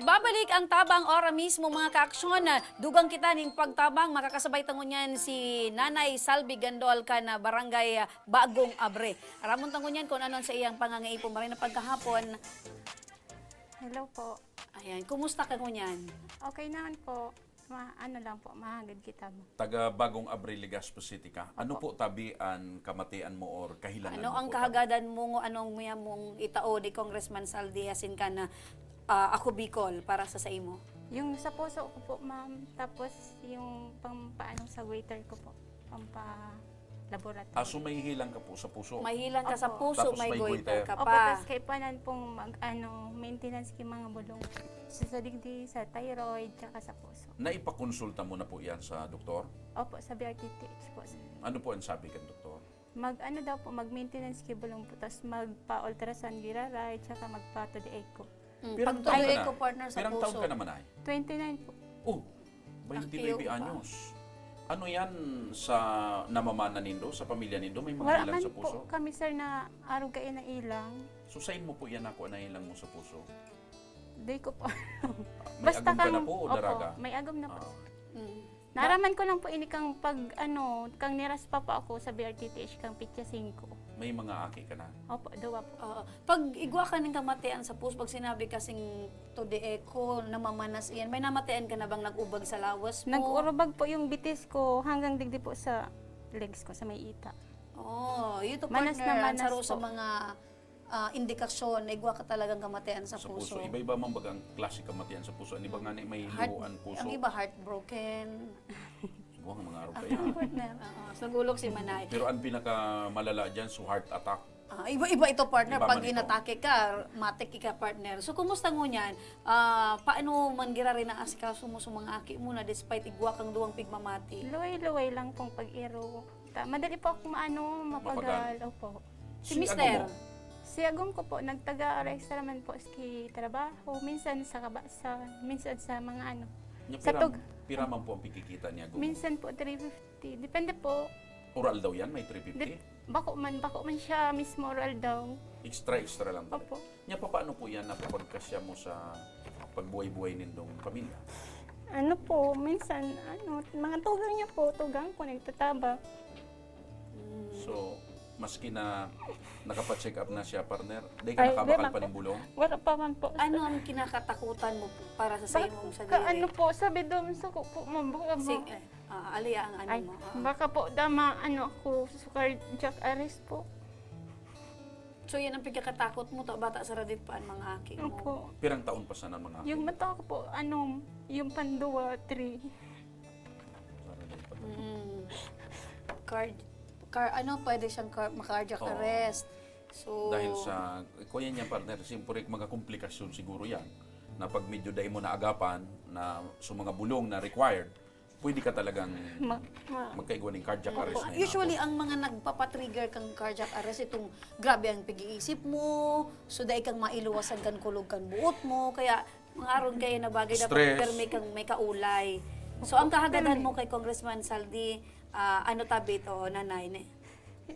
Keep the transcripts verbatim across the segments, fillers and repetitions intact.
Babalik ang tabang ora mismo, mga kaaksyon. Dugang kita nin pagtabang, makakasabay ta ngunyan si Nanay Salvi Gandol kan Barangay Bagong Abre. Aramon ta ngunyan kung ano sa iyang pangangaipo. Maray na pagkahapon. Hello po. Ayan, kumusta ka ngunyan? Okay naman po. Ma ano lang po, mahagad kita mo. Taga Bagong Abre, Legazpi City ka. Ano po tabi an kamatian mo or kahilangan Ano mo ang po? kahagadan mo, anong muya mong itao ni Congressman Saldi Jacincan na ah, Ako Bicol para sa sa imo? Yung sa puso ko po, ma'am. Tapos yung pampaano sa waiter ko po. Pampa laboratory. Ah, so may hilang ka po sa puso? May hilang ka sa Opo. puso, Tapos may may goiter goiter. ka Opo, pa. tas kaipuhan pong mag ano, maintenance yung mga bulong. Sa, sa digdi, sa thyroid, tsaka sa puso. Naipakonsulta mo na po yan sa doktor? Opo, sa B R T T H po, sir. Ano po ang sabi kan doktor? Mag ano daw po, mag-maintenance ki bulong po, tas magpa-ultrasound giraray, tsaka magpa-to the echo. Mm, Pirang pag taon ka tuloy na? ko, partner, sa Pirang taon puso. ka naman ay? Twenty-nine po. Oh, twenty-nine Akiyo pa. anyos. Ano yan sa namamana nindo, sa pamilya nindo? May mga Wala hilang man sa puso? Po kami, sir, na arog kayo na ilang. So, sain mo po yan ako na hilang mo sa puso? Di ko po. May agom ka na po o opo, daraga? May agom na po. Ah. Mm. Naraman ko lang po ini kang pag, ano, kang niraspa pa ako sa B R T T H kang pitsa singko. May mga aki ka na? Opo, duwa po. Oo. Pag igwa ka ning kamatian sa puso, pag sinabi kasing to the echo, namamanas iyan, may namatian ka na bang nag-ubag sa lawas mo? Nag-urubag po yung bitis ko hanggang digdi po sa legs ko, sa may ita. Oh, yun to, Manas partner, na ang manas saro sa po. mga ah, indikasyon na igwa ka talagang kamatian sa, Sa puso. puso. Iba-iba man baga ang klase kamatian sa puso. Ang iba nga ni may Heart- luho ang puso. Ang iba heartbroken. Igwa ang mga arog kaya. Partner, oo. So, nagulok si Manay. Pero ang pinakamalala dyan, so heart attack. Ah, iba-iba ito, partner. Iba Pag man ito. inatake ka, matik ka, partner. So, kumusta ngunyan? Ah, paano man gira rin ang asikaso mo sa mga aki mo na despite igwa kang duwang pigmamati? Luway-luway lang pong pag-iro. Ta, madali po ako maano, mapagal. Mapagal. Opo. Si Si Mister? Agom mo? Si agom ko po, nagtaga-resta man po sa trabaho. Minsan sa kabasan, minsan sa mga ano. Nya, Sa pira, tug- pira man po ang pikikita niya, Agom? Minsan po, three fifty. Depende po. Oral daw yan, may three fifty? Dep- bako man, bako man siya mismo oral daw. Extra, extra lang po. Opo. Nya, paano po yan napapagkasya mo sa pagbuhay-buhay nindong pamilya? Ano po, minsan, ano, mga tugang niya po, tugang ko, nagtatabak. So, maski na nakapacheck up na siya, partner, di ka Ay, nakabakal di man pa ning po. bulong? Wala pa man po. Ano ang kinakatakutan mo para sa Baka, imong ka, sadiri? Ano po, sabi doon sa ko po, ma'am, baka Si, ma- eh, ah, aliya ang ano Ay, mo. ah. Baka po, dama, ano ako, sa cardiac arrest po. So, yan ang pagkakatakot mo, ta bata sa radit pa ang mga aki mo. Opo. Pirang taon pa sana mga aki? Yung mata ko po, ano, yung panduwa, three. Sana din pa. Mm. Card, car, ano, pwede siyang car, cardiac Oo. arrest. So, Dahil sa, kuya niya, partner, siyempre, mga komplikasyon siguro yan. Na pag medyo dahil mo naagapan na sa mga bulong na required, pwede ka talagang Ma, ma, magkaigwa ng cardiac arrest na Usually, inabot. Ang mga nagpapatrigger kang cardiac arrest, itong grabe ang pag-iisip mo, so dai kang mailuwasan kan kulog kan buot mo, kaya mga aron kaya na bagay dapat Stress. Permi kang may kaulay. So, ang kahagadan Permi. Mo kay Congressman Saldi, ah, ano tabi to, nanay? Ne?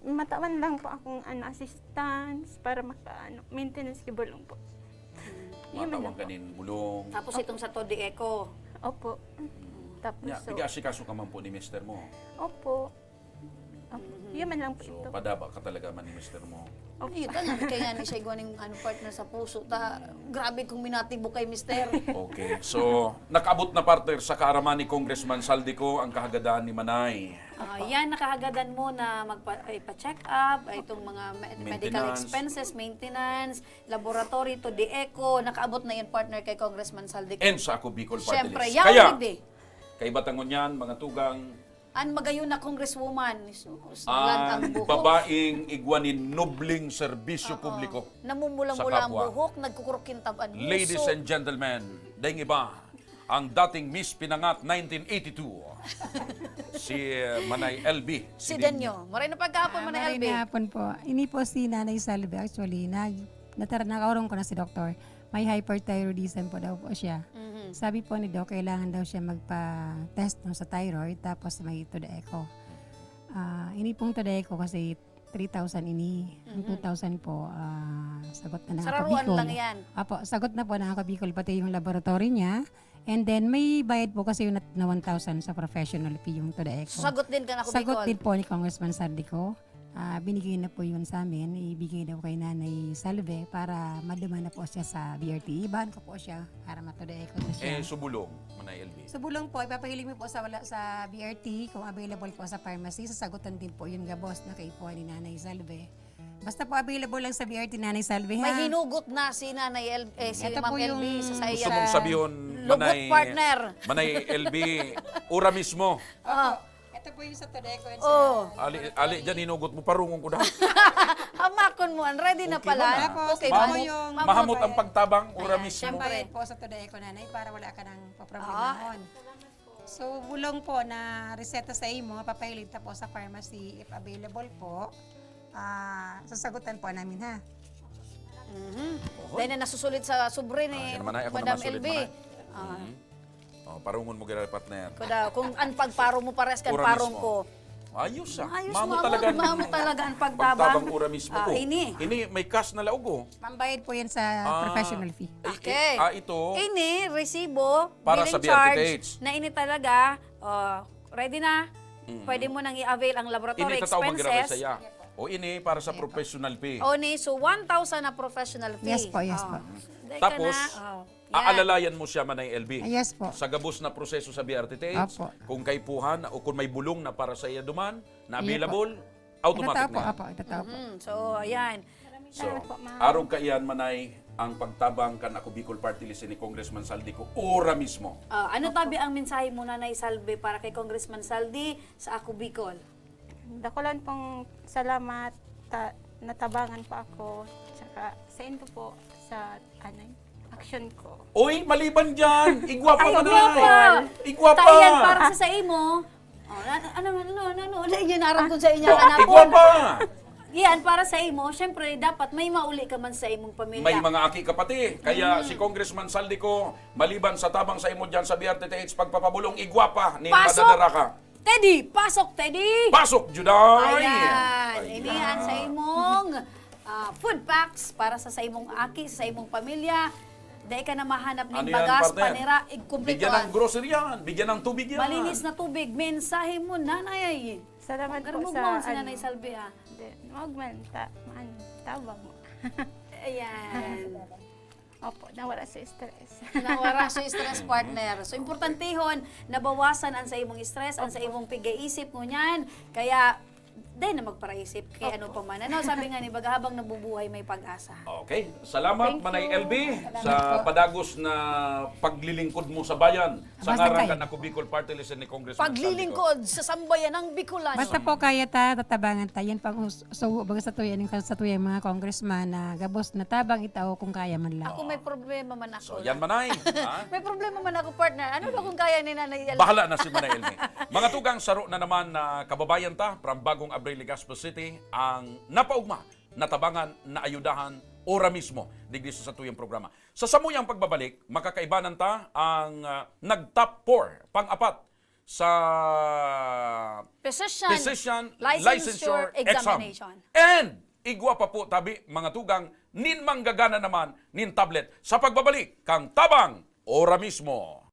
Matawan lang po akong ano, assistance para maka ano, maintenance ki bulong po. Yun Matawan lang ka po. Nin bulong. Tapos itong sa Todi Eco. Opo. Tapos Nya, so, pag-aasikaso ka man po ni mister mo. Opo. Opo. Yun man lang po So, ito. Padaba ka talaga man ni mister mo. Ito na, kaya ni siya igwa ning ano, partner sa puso. Ta, grabe kong minatibo kay mister. Okay. So, nakaabot na, partner, sa kaaraman ni Congressman Saldi ko ang kahagadan ni Manay. Ah, yan, nakahagadan mo na magpa, ay, pa-check up, ay, itong mga me- medical Maintenance. Expenses, maintenance, laboratory, Todi Eco, nakaabot na yan, partner, kay Congressman Saldi. And sa Ako Bicol Party Siyempre, List. yaw Kaya, digdi. Kaibatangon yan, mga tugang, Ang magayon na congresswoman, sus, ang ang buhok. Babaeng igwa nin nobling serbisyo Oo. publiko. Namumula-mula Sa ang kapwa. Buhok, nagkukurukintab ang Ladies huso. And gentlemen, daing iba, ang dating Miss Pinangat nineteen eighty-two, si uh, Manay L B. Si Denyo. Maray na pagkahapon, Ah, Manay maray L B. na hapon po. Ini po si Nanay Salve. Actually, nag, natar- nakaurong ko na si doktor. May hyperthyroidism po daw po siya. Mhm. Sabi po ni Doc, kailangan daw siya magpa-test no, sa thyroid, tapos may Todi Eco. Ah, ini pong Todi Eco kasi three thousand ini. Ang Mhm. two thousand po, ah, sagot na ng Ako Sararuan Bicol. lang yan. Apo, sagot na po ng Ako Bicol, pati yung laboratory niya. And then, may bayad po kasi yung nat- na one thousand sa professional fee yung to the echo. Sagot din ka na ako, Sagot Bicol. din po ni Congressman Saldico. Ah, binigay na po yun sa amin. Ibigay daw kay Nanay Salve para maduma na po siya sa B R T. Ibahan ko po siya para ma-to the echo na siya. Eh, subulong, Manay L B. Subulong po, ipapahiling mo po sa, wala, sa B R T kung available po sa pharmacy. Sasagutan din po yun gabos na kaipuhan ni Nanay Salve. Basta po available lang sa B R T, Nanay Salve, ha? May hinugot na si Nanay L, eh, si Ito Ma'am po yung L B sa saya. Gusto mong sabihon, Lugot Manay, partner. Manay L B, ura mismo. Oh. Ito po yung sa Todeco and Oh. sa... Ali, ali dyan, hinugot mo, parungon ko na. Hamakon mo, ang ready na Okay pala. na. Tapos, Okay, ito ma'am. po yung... Mahamot ang pagtabang, ura Ayan, mismo. syempre. Bayad po sa Todeco, Nanay, para wala ka nang paproblemaon. So, bulong po na reseta sa imo, papahiling ta po sa pharmacy if available po. Ah, sasagutan po namin, ha? Mhm. Dahil na nasusulit sa sobre ni Ah, yan naman ay, ako Madam naman sulit L B. man ay. Ah. Mhm. Oh, parungon mo gira, partner. Kuda, kung ang pagparo mo pares kan Ura parong mismo. ko. Ayos ah. Ayos, Mamo mamo, talaga. mamo talaga ang pagtabang. Pagtabang ura mismo Ah, ko. Ini. Ini, may cash na laog oh. Mambayad po yan sa Ah, professional fee. eh, Okay. eh, ah, ito. Ini, resibo, Para billing sa B R T T H. charge, na ini talaga, ah, ready na. Mhm. Pwede mo nang i-avail ang laboratory Ini tatao maggrabe expenses. saya. O ini para sa Ito. Professional fee. O ni, so one thousand na professional fee. Yes po, yes Oh. po. Dahil ka Tapos, na, oh. Yan. aalalayan mo siya, Manay L B. Ah, yes po. Sa gabos na proseso sa B R T T H, Opo. kung kaipuhan o kung may bulong na para sa iya duman, na Iya po. available, automatic Itatao po, na yan. apo, itatao po. Mhm. So, ayan. So, arog kaiyan, Manay, ang pagtabang kan Ako Bicol Party List ni Congressman Saldico, ura mismo. Ah, ano tabi ang mensahe mo, Nanay Salve, para kay Congressman Saldi sa Ako Bicol? Dakulan pong salamat ta, natabangan po ako. Tsaka sa indo po sa ano, action ko. Oy, maliban dyan! Igwapa Ay, man igwapa! ay! Igwapa! Ta, yan para sa, sa imo. Oh, na, ano, ano, ano, ano, ano, yun aram ko sa inyo, Oh, anak ko. Igwapa! Yan, para sa imo, syempre, dapat may mauli ka man sa imong pamilya. May mga aki ka pati. Kaya si Congressman Saldico, maliban sa tabang sa imo dyan sa B R T T H, pagpapabulong, igwapa ni Pasok! Madadaraka. Teddy! Pasok, Teddy! Pasok, Juday! Ayan. Ini yan sa imong ah, food packs para sa, sa imong aki, sa imong pamilya. Dai ka na mahanap ng Ano yan, bagas, partner? panira, igkumpleto. Bigyan ng grocery yan. Bigyan ng tubig yan. Malinis na tubig. Mensahe mo, nanay. Salamat po Garmog sa mo si ano, Nanay Salve, ah. Di, wag man, ta, ano, tabang mo. Ayan. Opo, nawala sa stress. Nawara sa stress, partner. So, importantehon, nabawasan ang sa imong stress, ang sa imong pigaisip, ngunyan. Kaya, dai na magparaisip kay ano pa man. Ano, sabi nga ni Baga, habang nabubuhay, may pag-asa. Okay. Salamat, Thank Manay you. L B, sa padagos na paglilingkod mo sa bayan. Sa Basta ngaran kayo. Kan Ako Bicol Party List ni Congressman Saldico. Paglilingkod sa sambayan ng Bicolano. Basta po kaya ta, tatabangan ta. Yan pang us- so, baga sa tuya, yung sa tuya mga congressman na gabos na tabang itao kung kaya man lang. Ako may problema man ako. So, yan, Manay. Ha? May problema man ako, partner. Ano ba kung kaya ni Nanay L? Bahala na si Manay Elmi. Mga tugang, saro na naman na kababayan ta from Bagong Abril, Legazpi City, ang napaugma, natabangan, naayudahan, ora mismo, digdi sa satuyang programa. Sa samuyang pagbabalik, makakaibanan ta ang ah, nag-top four, pang-apat, sa Physician, Physician licensure Licensure Exam. Examination. And igwa pa po tabi, mga tugang, nin manggagana naman nin tablet sa pagbabalik kang Tabang Ora Mismo.